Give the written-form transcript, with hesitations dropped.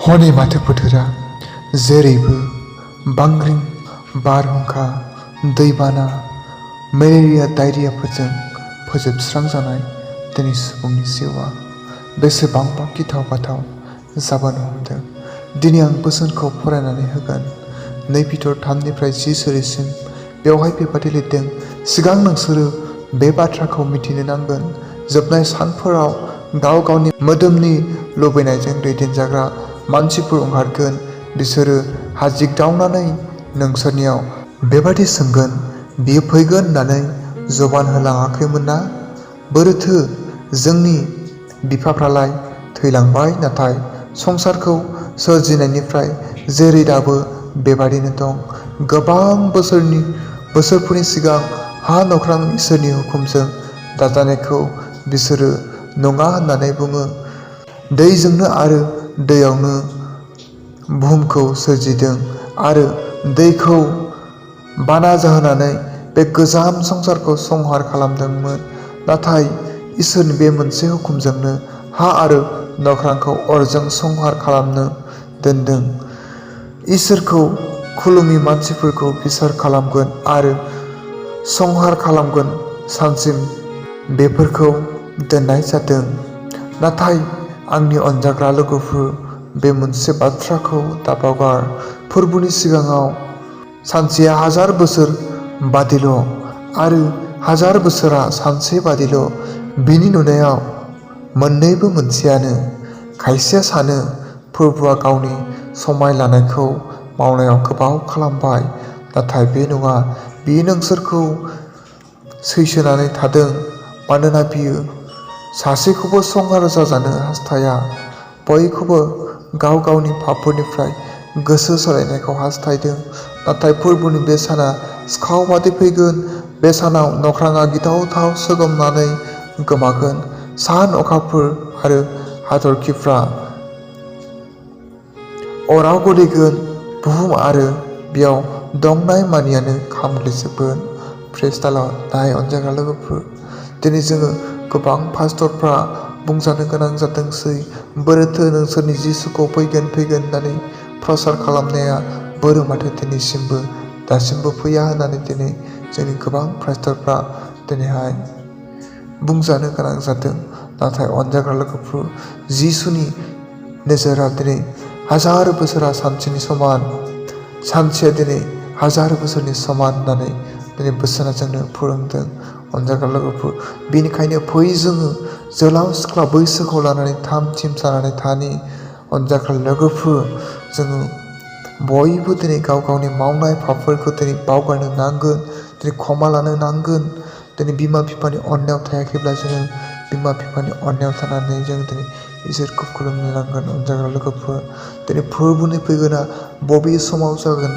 हनै माथो बोथोरा जेरैबो बांग्रिं बारहुंखा दैबाना मेलेरिया डायरियाफोरजों फोजोबस्रांजानाय दिनै सुबुंनि जिउआ बेसेबांबा गिथाव बाथाव जाबोनो हमदों। दिनै आं बोसोनखौ फरायनानै होगोन। 2 पिटर 3निफ्राय 10 सोरिसिम बेवहाय बेबादि लिरदों, सिगां नोंसोरो बे बाथ्राखौ मिथिनो नांगोन, जोबनाय सानफोराव गाव गावनि मोदोमनि लुबैनायजों दैदेनजाग्रा मानसिफोर ओंखारगोन। बिसोरो हाजिगदावनानै नोंसोरनियाव बेबादि सोंगोन, बियो फैगोन होननानै जबान होलाङाखैमोन ना? बोरोथो जोंनि बिफाफ्रालाय थैलांबाय, नाथाय संसारखौ सोरजिनायनिफ्राय जेरै दाबो बेबादिनो दं। गोबां बोसोरफोरनि सिगां हा नख्रां इसोरनि हुकुमजों दाजानायखौ बिसोरो नङा होननानै बुङो। दैजोंनो आरो दैयावनो बुहुमखौ सोरजिदों आरो दैखौ बाना जाहोनानै बे गोजाम संसारखौ संहार खालामदोंमोन। नाथाय इसोरनि बे मोनसे हुकुमजोंनो हा आरो नख्रांखौ अरजों संहार खालामनो दोनदों। इसोरखौ खुलुमि मानसिफोरखौ बिसार खालामगोन आरो संहार खालामगोन सानसिम बेफोरखौ दोननाय जादों। नाथाय आंनि अनजाग्रा लोगोफोर, बे मोनसे बाथ्राखौ दाबावगार, फोरबोनि सिगाङाव सानसेया 1000 बोसोर बादिल' आरो 1000 बोसोरा सानसे बादिल'। बिनि नुनायाव मोननैबो मोनसेयानो। खायसेया सानो फोरबोआ गावनि समाय लानायखौ मावनायाव गोबाव खालामबाय, नाथाय बे नङा। बियो नोंसोरखौ सैसोनानै थादों मानोना बियो सासेखौबो संहार जाजानो हास्थाया, बयखौबो गाव गावनि पापफोरनिफ्राय गोसो सोलायनायखौ हास्थायदों। नाथाय फोरबोनि बे साना सिखाव बादि फैगोन। बे सानाव नख्राङा गिथावथाव सोगोमनानै गोमागोन। सान अखाफोर आरो हाथरखिफ्रा अराव गोलैगोन। बुहुम आरो बेयाव दंनाय मानियानो खामग्लिजोबगोन। प्रेज द लर्ड। नाय अनजाग्रा लोगोफोर, दिनै जोङो गोबां पास्टरफ्रा बुंजानो गोनां जादोंसै, बोरोथो नोंसोरनि जिसुखौ फैगोन होननानै प्रसार खालामनाया बोरो माथो दासिमबो फैया होननानै दिनै जोंनि गोबां पास्टरफ्रा दिनैहाय बुंजानो गोनां जादों। नाथाय अनजाग्रा लोगोफोर, जिसुनि नोजोरा दिनै 1000 बोसोरा सानसेनि समान, सानसेया दिनै 1000 बोसोरनि समान होननानै दिनै बोसोना जोंनो फोरोंदों। अनजाग्रा लोगोफोर, बेनिखायनो फै जोङो जोलाव सिख्ला बैसोखौ लानानै थाम थिम जानानै थानि। अनजाग्रा लोगोफोर, जोङो बयबो दिनै गाव गावनि मावनाय पापफोरखौ दिनै बावगारनो नांगोन, दिनै क्षमा लानो नांगोन। दिनै बिमा बिफानि अननायाव थायाखैब्ला जोङो बिमा बिफानि अननायाव थानानै जों दिनै इसोरखौ खुलुमनो नांगोन। अनजाग्रा लोगोफोर, दिनै फोरबोनि फैगोना बबे समाव जागोन